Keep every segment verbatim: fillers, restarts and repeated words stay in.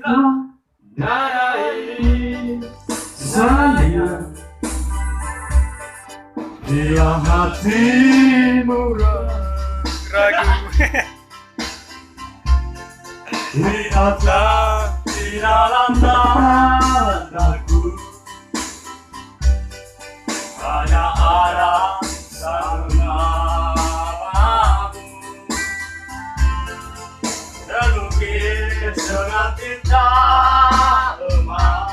Nara ini sayang, bila hatimu ragu, lihatlah di dalam dadaku. Hanya ada satu namamu, terlukis dengan tinta emas,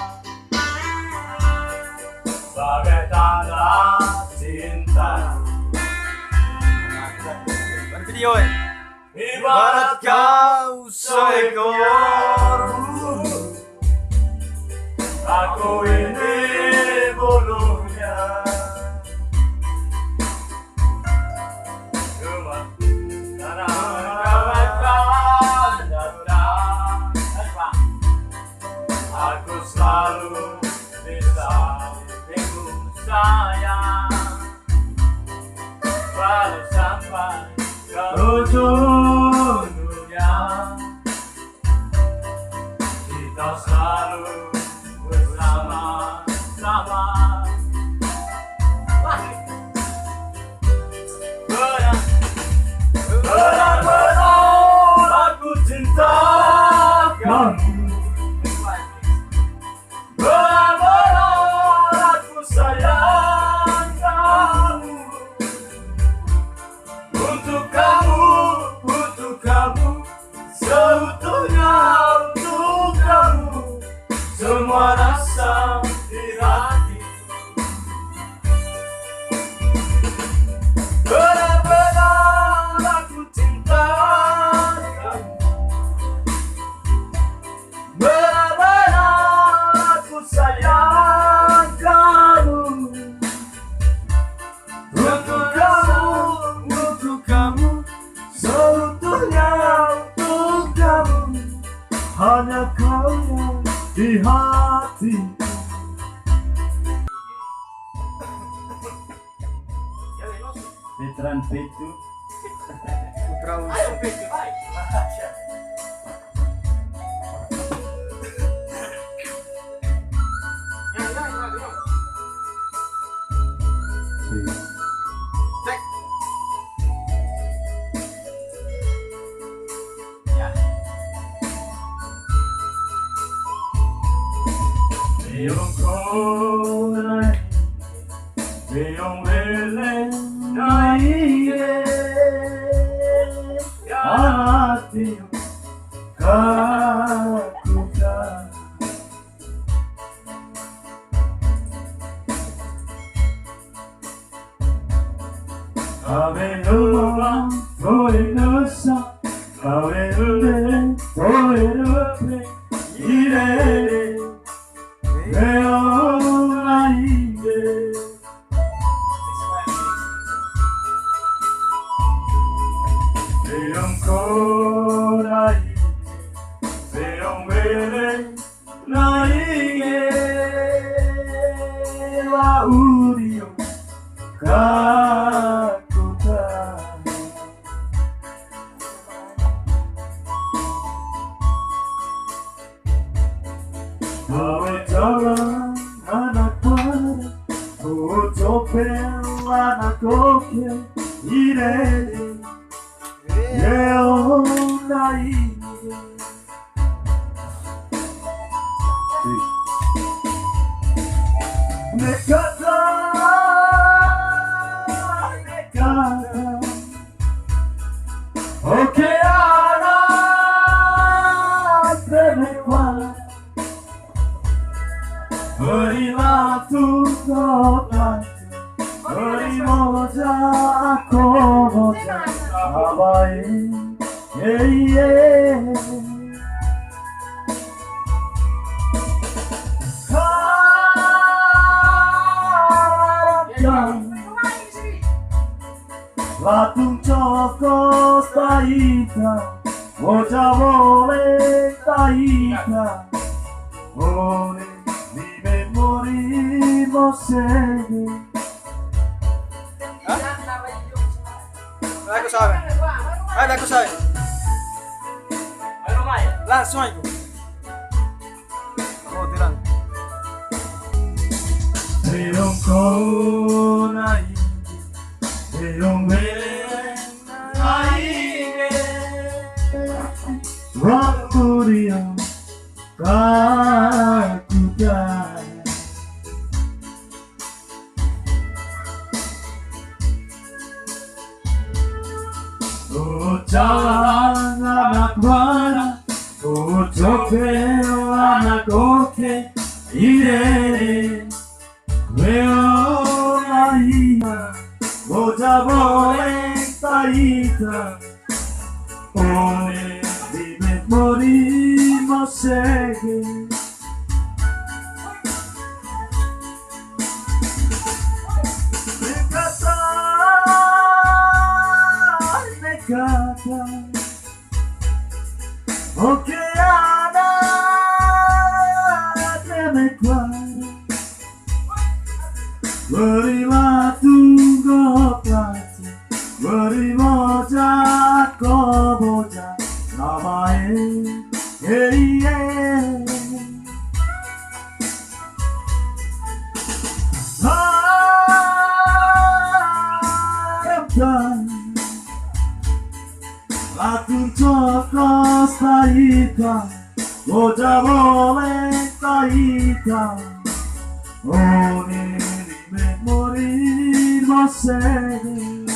sebagai tanda cinta. Video, eh. Ibarat kau seekor burung, aku ini bulunya. Cuma karena kau datang, aku selalu bisa dirimu sayang. Walau sampai ke ujung dunia, kita selalu bersama-sama. Benar, benar-benar aku cinta kamu. Benar-benar aku sayang kamu. Untuk kamu, untuk kamu, seutuhnya untuk kamu. Semua rasa di hati. Benar-benar aku cinta kamu. Benar-benar aku sayang kamu. Untuk kamu, untuk kamu, seutuhnya untuk kamu. Hanya kau yang di hati. Veteran P dua. Putra Usu. Cek. Ya. Beyong konai, beyong wele nai ye. Ati kakuka. Abe huma, toe nusa, abe unde, toe nupe, ire, ire, eo, aide. Beyong konai, beyong wele, nai ye, wa urio, kakuta. Awe jalan anak para, o copel anak oke, ire, eo, nai. Nekata, nekata. Oke, ana, bebe kwa. Beri latu kota. Beri moja, ako moja. Abai. Hey, yeah. Harapkan. Latung cokos taita, moja bole taita, bole di memori mosege. Hah? Lagu sawe. Hai, lagu sawe. Langsung aja. Beong ko nai, beong beleng nai ge. Wa kuria ka kutaya. O jalang anak mana, o jopel anak oke, ire. Weo nahina, o jabo leng taita. One di met mori masege. Nekata, nekata. Oke, ana, nemekwara. Wari latu gopati, wari moja ko boja, namae, hei, ye. Harap dan Latun cokos taita, goja boleh taita. One di memori masih.